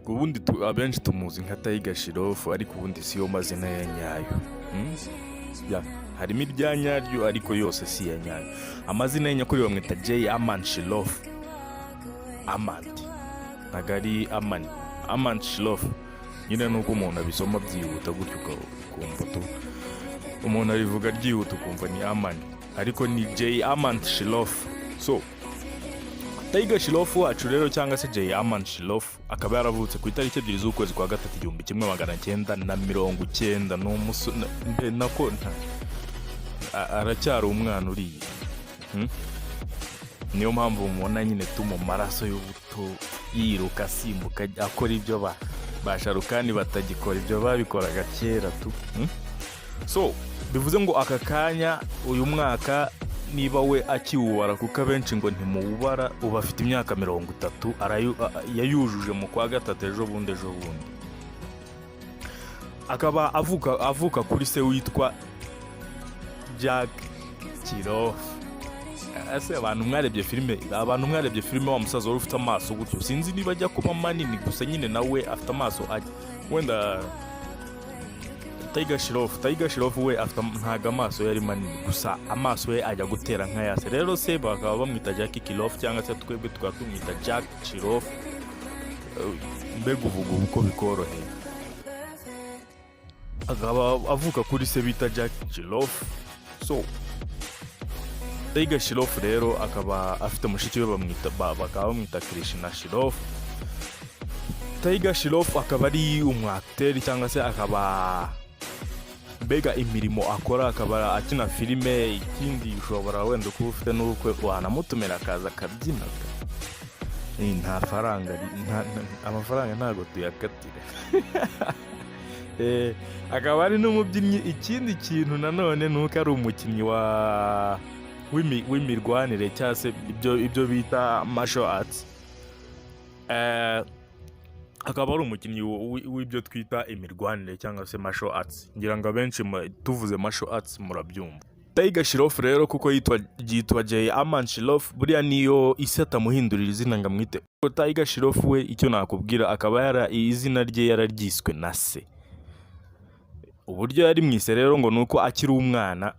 Ubundi abenshi tumuzi nka Tiger Shroff, ariko ubundi siyo mazina ya nyayo. Ya, harimo irya nyaryo ariko yose si iya nyayo. Amazina ye nyakuri bamwita Jay Aman Shroff. Amant ntabwo ari Amani, Aman Shroff nyine. Nuko umuntu abisoma byihuta gutyo ukumva tu umuntu abivuga ryihuta ukumva ni Amani, ariko ni Jay Amant Shroff. So Tiger Shroff wacu rero, cyangwa se Jay Aman Shroff, akaba yaravutse ku itariki 2 z'ukwezi kwa gatatu 1990. Ni mbe nako aracyari umwana uriya. Niyo mpamvu mubona nyine tu mu maraso y'ubuto, yiruka, asimbuka, akora ibyo ba Sharukani batagikora, ibyo babikoraga kera tu. So bivuze ngo aka kanya, uyu mwaka, niba we akiwubara, kuko abenshi ngo ntimuwubara, ubu afite imyaka 30. Yayujuje mu kwa gatatu ejo bundi ejo bundi. Akaba avuka kuri se witwa Jack Shroff. Ese abantu mwarebye filime, wa musaza wari ufite amaso gutyo, sinzi niba ajya kuba manini gusa nyine nawe afite amaso wenda Tiger Shroff we afite, ntago amaso ye ari manini, gusa amaso ye ajya gutera nk'aya se. Rero se bakaba bamwita Jack Shroff, cyangwa se twebwe tukaba tumwita Jack Shroff. Mbega uvuga ubu uko bikoroheye. Akaba avuka kuri se bita Jack Shroff. So Tiger Shroff rero akaba afite mushiki we bamwita bakaba bamwita Krishna Shroff. Tiger Shroff akaba ari umwakiteri, cyangwa se akaba mbega imirimo akora akaba akina filime. Ikindi, ushobora wenda kuba ufite n'ubukwe, wanamutumira akaza akabyina. Nta faranga amafaranga ntabwo tuyakatira. Akaba ari n'umubyinnyi. Ikindi kintu nanone ni uko ari umukinnyi wa w'imirwanire, cyangwa se ibyo bita martial arts. Akaba ari umukinnyi w'ibyo twita imirwanire cyangwa se martial arts. Ngira ngo abenshi tuvuze martial arts murabyumva. Tiger Shroff rero, kuko yitwa Jay Aman Shroff, buriya niyo isi atamuhindurira izina ngo amwite Tiger Shroff we, icyo nakubwira akaba yara izina rye yararyiswe na se. Uburyo yari mwise rero ngo ni uko akiri umwana,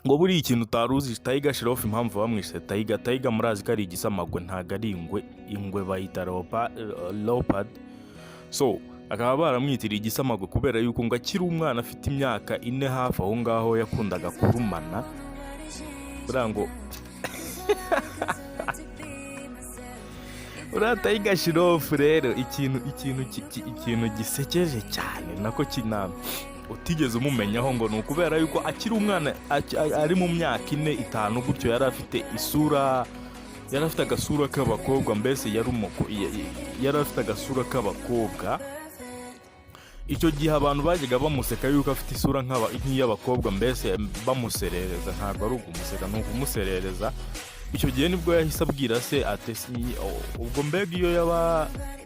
ngo buriya ikintu utari uzi, Tiger Shroff impamvu bamwise Tiger, Tiger murazi ko ari igisamagwe, ntabwo ari ingwe. Ingwe bayita leopard. So akaba baramwitiriye igisamagwe kubera yuko ngo akiri umwana, afite imyaka 4 hafi aho ngaho, yakundaga kurumana. Buriya ngo uriya Tiger Shroff rero, ikintu gisekeje cyane nako kinama utigeze umumenyaho, ngo ni ukubera yuko akiri umwana, ari mu myaka 4, 5 gutyo, yari afite isura, yari afite agasura k'abakobwa. Mbese yari afite agasura k'abakobwa. Icyo gihe abantu bajyaga bamuseka yuko afite isura nk'iy'abakobwa, mbese bamuserereza. Ntabwo ari ukumuseka, ni ukumuserereza. Icyo gihe nibwo yahise abwira se ati ubwo mbega iyo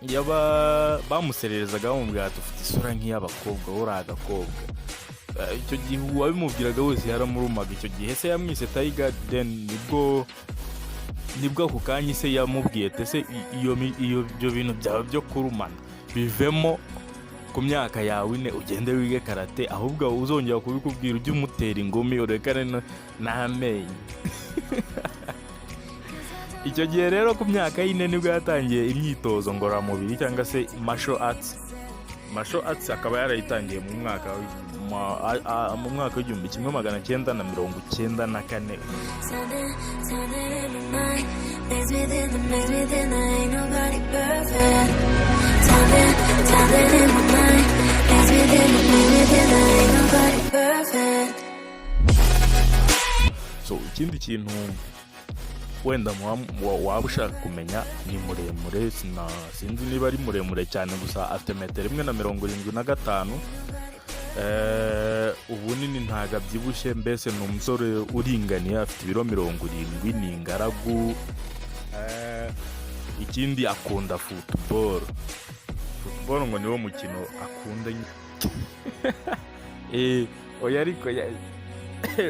yaba bamusererezaga bamubwira ati: "Ufite isura nk'iy'abakobwa, wowe uri agakobwa." Icyo gihe uwabimubwiraga wese yaramurumaga. Icyo gihe se yamwise Tiger. Then nibwo ako kanya se yamubwiye ati: "Ese iyo ibyo bintu byawe byo kurumana bivemo, ku myaka yawe 4 ugende wige karate, ahubwo uzongera kubikubwira ujye umutera ingumi urekane n'amenyo." Icyo gihe rero ku myaka 4 nibwo yatangiye imyitozo ngororamubiri cyangwa se martial arts. Martial arts akaba yarayitangiye mu mwaka w'1994. Something, something in my mind makes me think, that makes me think that ain't nobody perfect. Something, something in my mind makes me think, that makes me think that ain't nobody perfect. So ikindi kintu wenda waba ushaka kumenya, ni muremure. Sinzi niba ari muremure cyane, gusa afite metero 1 na 75. Ubunini ntabwo abyibushye, mbese ni umusore uringaniye. Afite ibiro 70, ni ingaragu. Ikindi akunda football. Football ngo niwo mukino akunda. Oya, ariko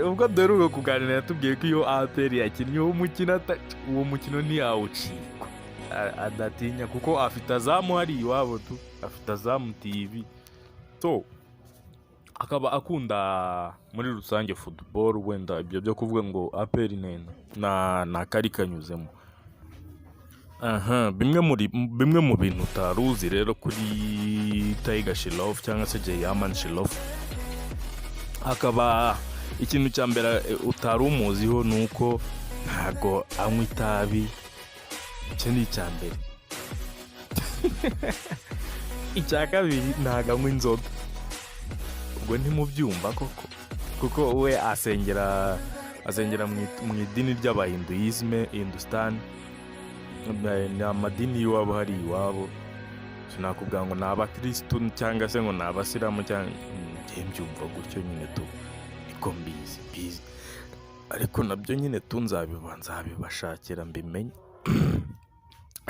ubwo duheruka kuganira yatubwiye ko iyo APR yakinnye uwo mukino, uwo mukino ntiyawucikwa. Adatinya kuko afite Azam hari iwabo tu, afite Azam TV. So akaba akunda muri rusange football. Wenda ibyo byo kuvuga ngo APR nena na kari kanyuzemo. Aha bimwe mu bintu utari uzi rero kuri Tiger Shroff cyangwa se Jaiyaman Shroff, hakaba ikintu cya mbere utari umuziho ni uko ntago anywa itabi. Icyo ni icya mbere. Icya kabiri, ntago anywa inzoga. Ubwo ntimubyumva koko? Kuko we asengera mu idini ry'Abahinduyisme, Hindustan. Ni amadini y'iwabo, hari iwabo. Sinakubwira ngo ni Abakirisitu cyangwa se ngo ni Abasilamu cyangwa njye mbyumva gutyo nyine tu, niko mbizi, ariko nabyo nyine tu nzabibashakira mbimenye.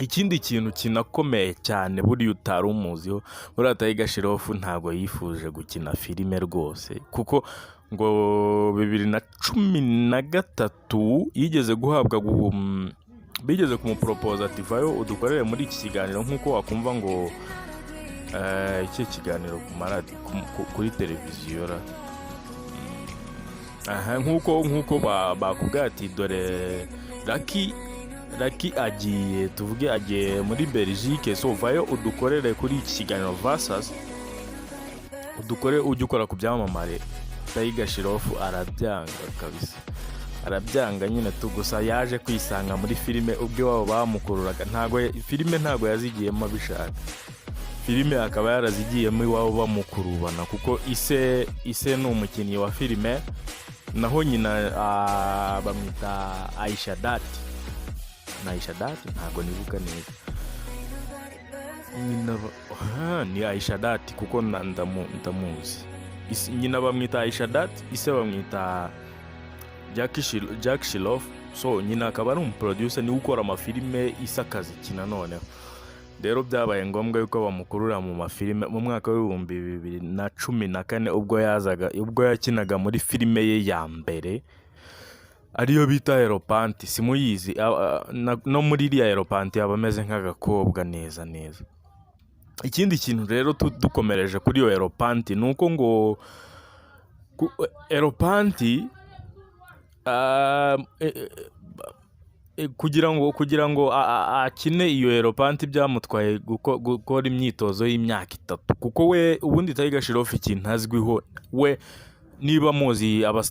Ikindi kintu kinakomeye cyane buriya utari umuziho, buriya Tiger Shroff ntabwo yifuje gukina filime rwose, kuko ngo 2013 yigeze guhabwa bigeze kumuporopoza ati: "Vayo udukorere muri iki kiganiro," nk'uko wakumva ngo iki kiganiro ku maradi, kuri televiziyo ra. Aha nk'uko bakubwira ati: "Dore Lucky agiye, tuvuge agiye muri Belgique, so vayo udukorere kuri iki kiganiro versus, udukore, ujye ukora ku byamamare." Tiger Shroff arabyanga kabisa, arabyanga nyine tu. Gusa yaje kwisanga muri filime ubwo iwabo bamukururaga. Ntago filime ntago yazigiyemo abishaka, filime akaba yarazigiyemo iwabo bamukurubana, kuko ise ni umukinnyi wa filime, naho nyina bamwita Aisha Dati na Aisha Dati, ntago nibuka neza nyina ni Aisha Dati kuko ndamuzi. Nyina bamwita Aisha Dati, ise bamwita Jack Shroff. So nyina akaba ari umuproducer, niwe ukora amafilime, ise akazikina. Noneho rero byabaye ngombwa yuko bamukurura mu mafilime mu mwaka wa 2014, ubwo yazaga, ubwo yakinaga muri filime ye ya mbere ariyo bita Heropanti. Simuyizi? No muri iriya Heropanti aba ameze nk'agakobwa neza neza. Ikindi kintu rero dukomereje kuri iyo Heropanti ni uko ngo Heropanti kugira ngo akine iyo Heropanti byamutwaye gukora imyitozo y'imyaka 3, kuko we ubundi Tiger Shroff ikintu azwiho we, niba muzi aba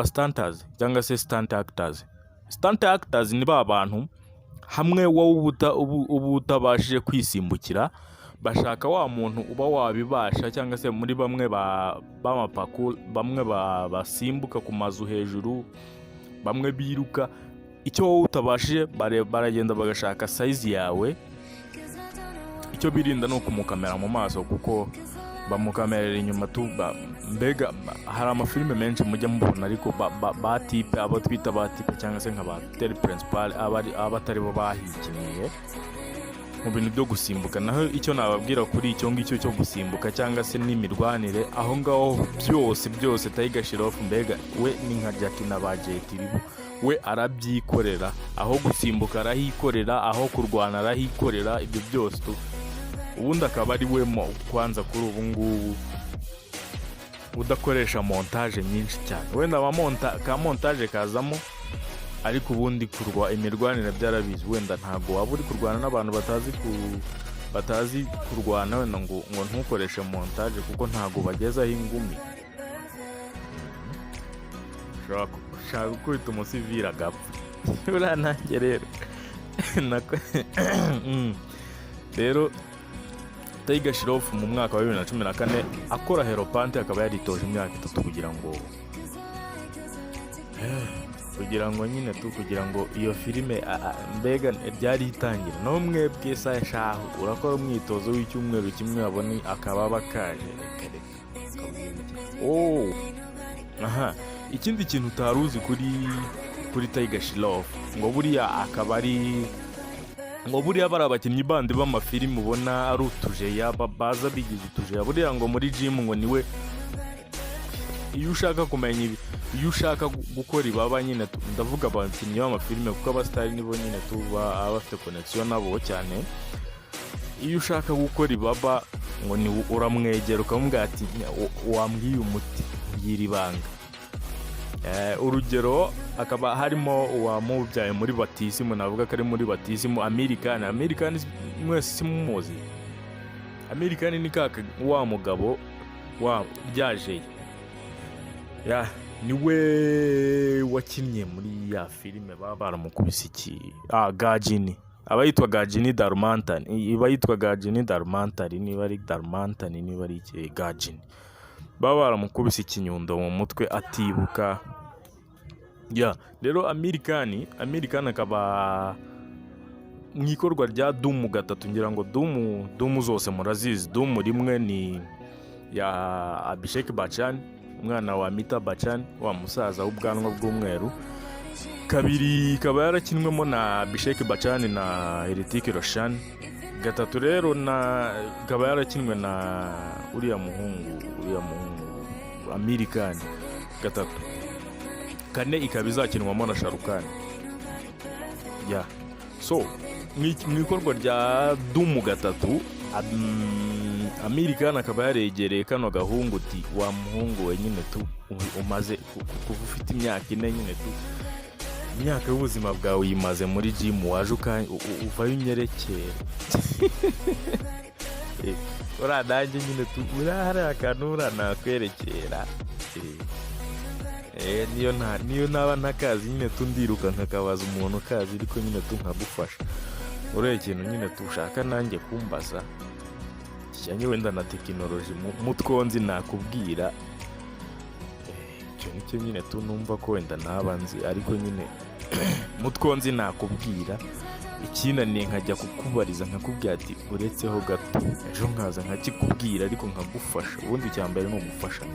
stunters cyangwa se stunt actors, stunt actors ni ba bantu hamwe wowe uba utabashije kwisimbukira, bashaka wa muntu uba wabibasha, cyangwa se muri bamwe b'amapaku, bamwe basimbuka ku mazu hejuru, bamwe biruka. Icyo wowe utabashije, baragenda bagashaka size yawe. Icyo birinda ni ukumukamera mu maso, kuko bamukamerera inyuma tu. Mbega hari amafilime menshi mujya mubona, ariko ba type, abo twita ba type cyangwa se nka ba acteur principal, aba atari bo bahikiniye mu bintu byo gusimbuka. Naho icyo nababwira kuri icyo ngicyo cyo gusimbuka cyangwa se n'imirwanire aho ngaho, byose byose Tiger Shroff mbega we ni nka Jackie na ba Jet Li, we arabyikorera. Aho gusimbuka arahikorera, aho kurwana arahikorera, ibyo byose tu. Ubundi akaba ari we kwanza kuri ubu ngubu udakoresha montage nyinshi cyane. Wenda ka montage kazamo, ariko ubundi kurwa imirwanire byarabizi. Wenda ntabwo waba uri kurwana n'abantu batazi kurwana wenda ngo ntukoreshe montage, kuko ntabwo bagezaho ingumi. Ushobora gukubita umusivili agapfa. Buriya nanjye rero rero Tiger Shroff mu mwaka wa 2014 akora Heropanti akaba yaritoje imyaka 3 kugira ngo nyine tu kugira ngo iyo filime mbega ryari itangira. Naho mwebwe sa shahu urakora umwitozo w'icyumweru kimwe wabone akababa kaje, reka reka ukabwira iki? Oh, aha ikindi kintu utari uzi kuri Tiger Shroff, ngo buriya akaba ari ngo buriya bari abakinnyi bandi b'amafilime ubona ari utujeya, baza bigize utujeya, buriya ngo muri gym ngo niwe Iyo ushaka kumenya ibi, iyo ushaka gukora ibaba nyine ndavuga abakinnyi b'amafilime, kuko abasitari nibo nyine tuba baba bafite connection nabo cyane. Iyo ushaka gukora ibaba ngo ni uramwegera ukamubwira ati: "Wambwiye umuti, mbwira ibanga." Urugero akaba harimo uwamubyaye muri batisimu, navuga ko ari muri batisimu, Aamir Khan. Aamir Khan mwese simumuzi? Aamir Khan ni kaka wa mugabo wa ryajeye ya niwe wakinnye muri ya filime baba baramukubise iki, Ghajini. Aba yitwa Ghajini Dharmantani, iba yitwa Ghajini Dharmantari, niba ari Dharmantani, niba ari iki, Ghajini, baba baramukubise ikinyundo mu mutwe atibuka. Ya, rero Aamir Khan, Aamir Khan akaba mu ikorwa rya Dhoom 3. Ngira ngo Dhoom zose murazizi. Dhoom 1 ni ya Abhishek Bachchan, umwana wa Amitabh Bachchan, wa musaza w'ubwanwa bw'umweru. 2 ikaba yarakinwemo na Abhishek Bachchan na Hrithik Roshan. 3 rero na ikaba yarakinwe na uriya muhungu Aamir Khan 3. 4 ikaba izakinwamo na Shah Rukh Khan. Ya, so mu ikorwa rya Dhoom 3, Aamir Khan akaba yaregereye kano gahungu uti: "Wa muhungu we nyine tu, umaze kuva ufite imyaka 4 nyine tu, imyaka y'ubuzima bwawe uyimaze muri gym, waje uvayo unyerekera. Uriya nanjye nyine tu, uriya hariya akantu uriya nakwerekera. Niyo naba ntakazi nyine tu, ndiruka nkakabaza umuntu ukazi, ariko nyine tu nkagufasha. Uriya ikintu nyine tu ushaka nanjye kumbaza kijyanye wenda na tekinoloji, mu two nzi nakubwira. Icyo nicyo nyine tu numva ko wenda ntaba nzi, ariko nyine mu two nzi nakubwira. Ikinaniye nkajya kukubariza, nkakubwira ati uretseho gato, ejo nkaza nkakikubwira, ariko nkagufasha. Ubundi icya mbere ni ugufasha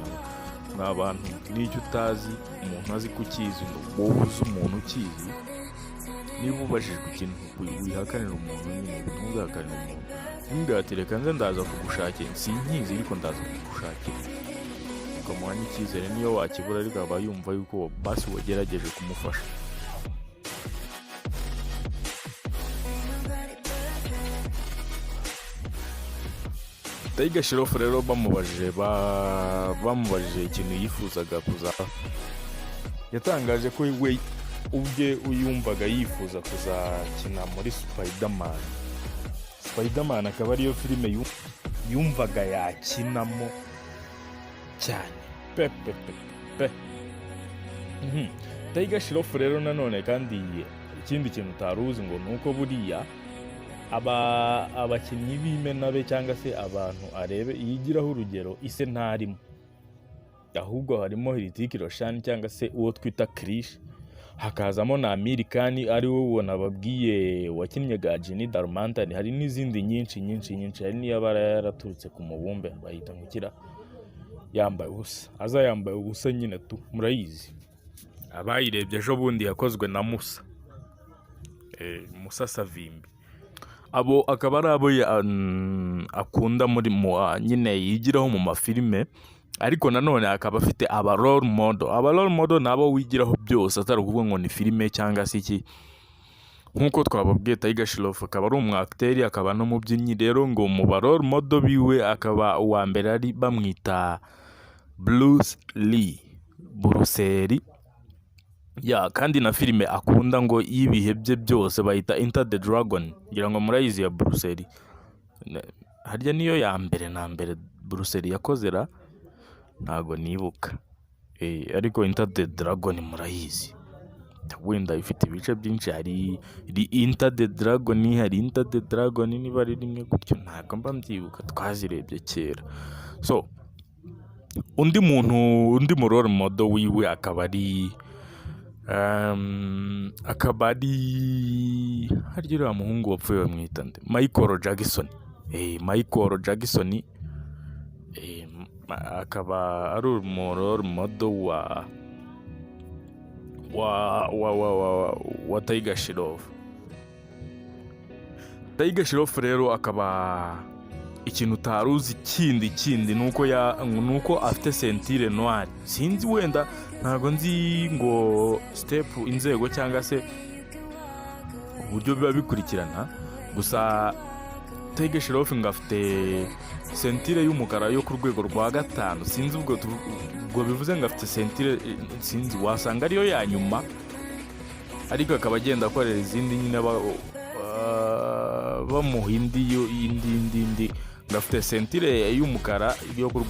mwa bantu. N'icyo utazi umuntu azi ko ukizi, wowe uzi umuntu ukizi. Niba ubajijwe ikintu, wihakanira umuntu nyine, ntugahakanire umuntu. Ntumbwire ati: "Reka nze, ndaza kugushakira, sinkizi ariko ndaza kugushakira." Ukamuha n'icyizere, niyo wakibura ariko aba yumva yuko basi wagerageje kumufasha. Nobody perfect. Tiger Shroff rero bamubajije ikintu yifuzaga kuzaba, yatangaje ko we ubwe yumvaga yifuza kuzakina muri Spiderman. Spiderman akaba ariyo filime yumvaga yakinamo cyane pe pe pe pe. Tiger Shroff rero nanone kandi ikindi kintu utari uzi ngo ni uko buriya abakinnyi b'imena be cyangwa se abantu arebe yigiraho urugero, ise ntarimo, ahubwo harimo Hrithik Roshan cyangwa se uwo twita Krish, hakazamo na Aamir Khan ari we uwo nababwiye wakinnye Ghajini Dharmantani. Hari n'izindi nyinshi nyinshi nyinshi, hari n'iyaba yaraturutse ku mubumbe bayita ngukira yambaye ubusa, aza yambaye ubusa nyine tu, murayizi abayirebye ejo bundi, yakozwe na Musa, Musa Savimbi. Abo akaba ari abo akunda muri mu nyine yigiraho mu mafilime. Ariko nanone akaba afite aba role model. Aba role model ni abo wigiraho byose, atari ukuvuga ngo ni filime cyangwa se iki. Nk'uko twababwiye, Tiger Shroff akaba ari umu acteur, akaba n'umubyinnyi. Rero ngo mu ba role model biwe akaba uwa mbere ari bamwita Bruce Lee, Bruce Lee. Ya, kandi na filime akunda ngo y'ibihe bye byose bayita Enter the Dragon. Ngira ngo murayizi ya Bruce Lee. Harya niyo ya mbere na mbere Bruce Lee yakoze ra? Ntago nibuka. Ariko Enter the Dragon murayizi, wenda ifite ibice byinshi. Hari Enter the Dragon, hari Enter the Dragon niba ari rimwe gutyo, ntabwo mba mbyibuka, twazirebye kera. So undi muntu, undi mu role model wiwe akaba ari harya uriya muhungu wapfuye bamwita nde? Michael Jackson. Michael Jackson, akaba ari umu role model wa Tiger Shroff. Tiger Shroff rero akaba Ikintu utari uzi kindi ni uko afite ceinture noire. Sinzi, wenda ntabwo nzi ngo step, inzego cyangwa se uburyo biba bikurikirana. Gusa Tiger Shroff ngo afite ceinture y'umukara yo ku rwego rwa gatanu. Sinzi ubwo bivuze ngo afite ceinture, sinzi, wasanga ariyo ya nyuma, ariko akaba agenda akorera izindi nyine, bamuha indi yo indi indi indi. Ngo afite ceinture y'umukara yo ku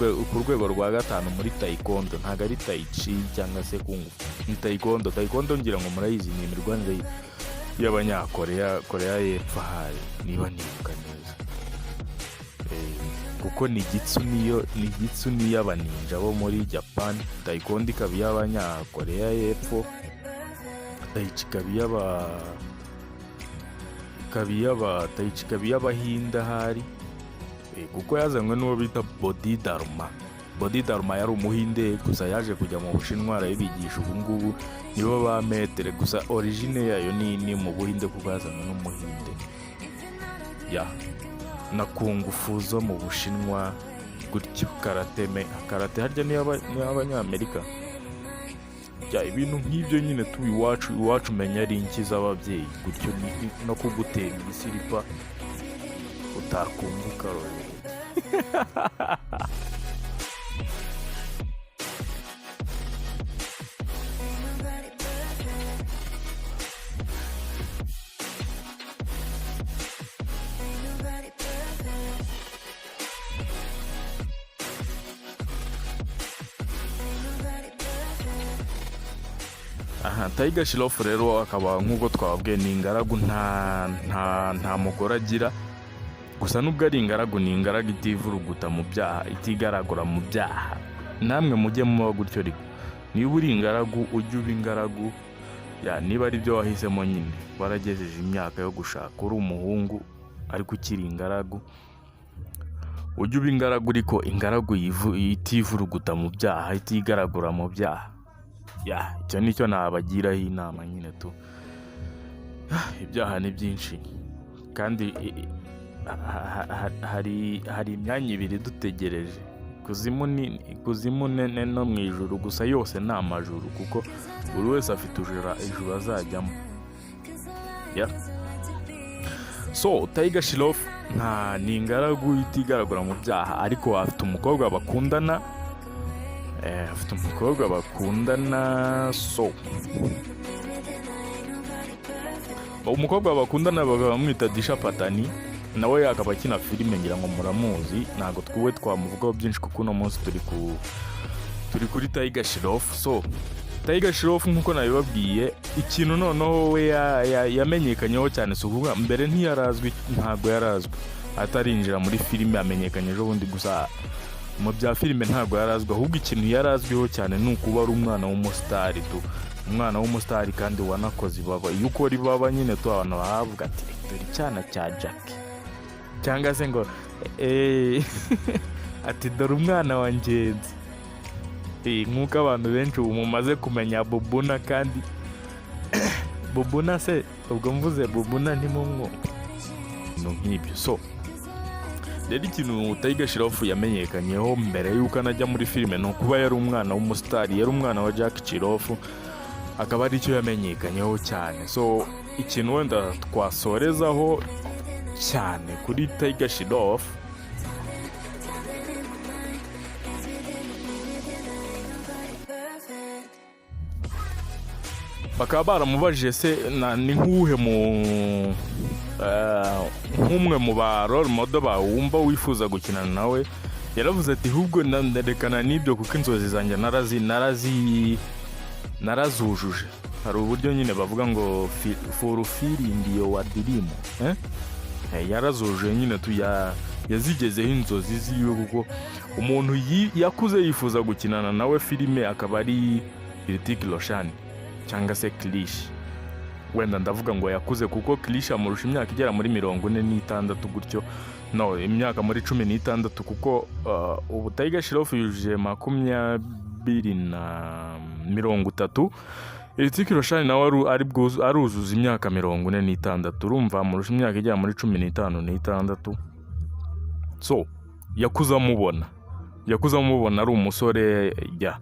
rwego rwa gatanu muri taekwondo. Ntabwo ari tai chi cyangwa se kung fu, ni taekwondo. Taekwondo ngira ngo murayizi, ni imirwanire y'Abanyakoreya, Koreya y'Epfo ahari, niba nibuka neza. Kuko ni jitsu, niyo ni jitsu, ni iy'abaninja bo muri Japan, taekwondo ikaba iy'Abanyakoreya y'Epfo, tai chi ikaba iy'Abahinde ahari. Kuko yazanywe n'uwo bita Bodhidharma. Bodhidharma yari Umuhinde, gusa yaje kujya mu Bushinwa arabibigisha. Ubu ngubu nibo ba maître, gusa origine yayo ni mu Buhinde kuko yazanywe n'Umuhinde ya na kung fu zo mu Bushinwa gutyo. Karate karate harya ni iy'Abanyamerika ya, ibintu nk'ibyo nyine tu. Iwacu umenya ari inki z'ababyeyi gutyo, no kugutera igisiripa utakumva ukarorera. Ain't nobody perfect. Ain't nobody perfect. Ain't nobody perfect. Aha Tiger Shroff rero akaba, nk'uko twababwiye, ni ingaragu, nta mugore agira. Gusa nubwo ari ingaragu, ni ingaragu itivuruguta mu byaha, itigaragura mu byaha. Namwe mujye muba gutyo, ariko niba uri ingaragu ujye uba ingaragu ya, niba ari byo wahisemo nyine, waragejeje imyaka yo gushaka uri umuhungu ariko ukiri ingaragu, ujye uba ingaragu, ariko ingaragu itivuruguta mu byaha, itigaragura mu byaha ya. Icyo nicyo nabagiraho inama nyine tu. Ibyaha ni byinshi kandi hari imyanya ibiri dutegereje, ikuzimu ni ikuzimu no mu ijuru. Gusa yose ni amajuru, kuko buri wese afite ijuru azajyamo ya. So Tiger Shroff nta ni ingaragu itigaragura mu byaha, ariko afite umukobwa bakundana. Afite umukobwa bakundana. So umukobwa bakundana bakaba bamwita Disha Patani, nawe akaba akina filime, ngira ngo muramuzi. Ntabwo twuwe twamuvugaho byinshi kuko uno munsi turi kuri Tiger Shroff. So Tiger Shroff, nk'uko nabibabwiye, ikintu noneho we yamenyekanyeho cyane, si ukuvuga mbere ntiyarazwi, ntabwo yarazwi atarinjira muri filime, amenyekanye ejo bundi. Gusa mu bya filime ntabwo yarazwi, ahubwo ikintu yarazwiho cyane ni ukuba ari umwana w'umusitari tu, umwana w'umusitari kandi wanakoze ibaba. Iyo ukora ibaba nyine tu, abantu bahavuga ati: "Dore icyana cya Jackie", cyangwa se ngo ati: "Dore umwana wa Ngenzi." Nk'uko abantu benshi ubu mumaze kumenya Bubuna, kandi Bubuna se ubwo mvuze Bubuna ntimumwumva, ibintu nk'ibyo. So rero ikintu Tiger Shroff yamenyekanyeho mbere y'uko anajya muri filime ni ukuba yari umwana w'umusitari, yari umwana wa Jack Shroff, akaba aricyo yamenyekanyeho cyane. So ikintu wenda twasorezaho cyane kuri Tiger Shroff, Nobody perfect. Bakaba baramubajije se ni nk'uwuhe mu nk'umwe mu ba role model bawe wumva wifuza gukinana nawe, yaravuze ati: "Ahubwo ndarekana n'ibyo kuko inzozi zanjye narazi narazujuje." Hari uburyo nyine bavuga ngo fulfilling your dream, eh? Yarazujuje nyine tu, yazigezeho inzozi ziwe, kuko umuntu yakuze yifuza gukinana nawe filime akaba ari Hrithik Roshan cyangwa se Krish. Wenda ndavuga ngo yakuze kuko Krish amurusha imyaka igera muri 46 gutyo, no imyaka muri 16, kuko ubu Tiger Shroff yujuje 20 na 30, Hrithik Roshan nawe aruzuza imyaka 46. Urumva amurusha imyaka igera muri 15 n'itandatu. So yakuze amubona ari umusore. Ya,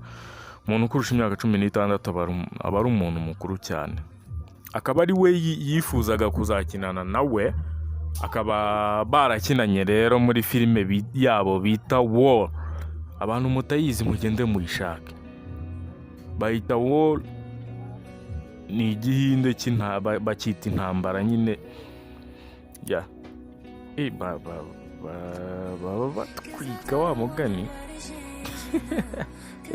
umuntu ukurusha imyaka 16 aba ari umuntu mukuru cyane. Akaba ari we yifuzaga kuzakinana nawe, akaba barakinanye rero muri filime yabo bita War. Abantu mutayizi, mugende muyishake, bayita War, ni igihinde bacyita intambara nyine. Ya, baba batwika wa mugani.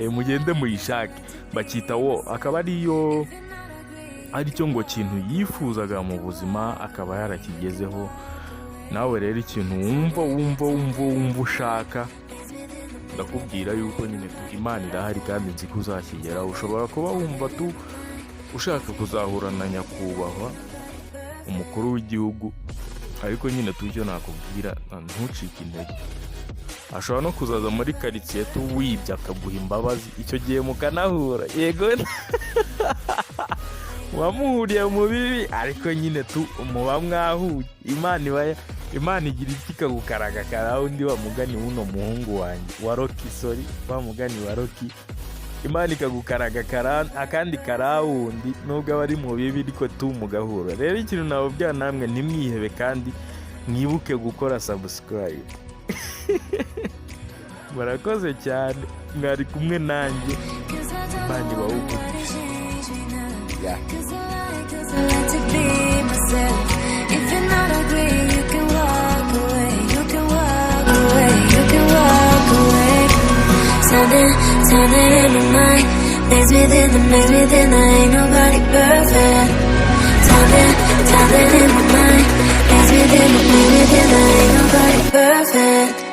Mugende muyishake, bacyita War. Akaba ariyo aricyo ngo kintu yifuzaga mu buzima, akaba yarakigezeho. Nawe rero, ikintu wumva ushaka, ndakubwira yuko nyine Imana irahari kandi nzi ko uzakigeraho. Ushobora kuba wumva tu ushaka kuzahura na nyakubahwa umukuru w'igihugu, ariko nyine tu icyo nakubwira, ntucike intege. Ashobora no kuzaza muri karitsiye tu wibye akaguha imbabazi, icyo gihe mukanahura. Yego, wamuhuriye mu bibi, ariko nyine tu muba mwahuye. Imana igira iki, ikagukaraga undi wa mugani w'uno muhungu wanjye wa Rocky, sorry, wa mugani wa Rocky, Imana ikagukaraga akandi karawundi, nubwo aba ari mu bibi, ariko tu mugahura. Rero ikintu nababwira namwe, ntimwihebe kandi mwibuke gukora subscribe. Murakoze cyane, mwari kumwe nanjye. Imana ibahe umugisha. Yeah. 'Cause I like to be myself. If you're not agree, you can walk away. You can walk away. You can walk away. Something, something in my mind makes me think that makes me think that ain't nobody perfect. Something, something in my mind makes me think that makes me think that ain't nobody perfect.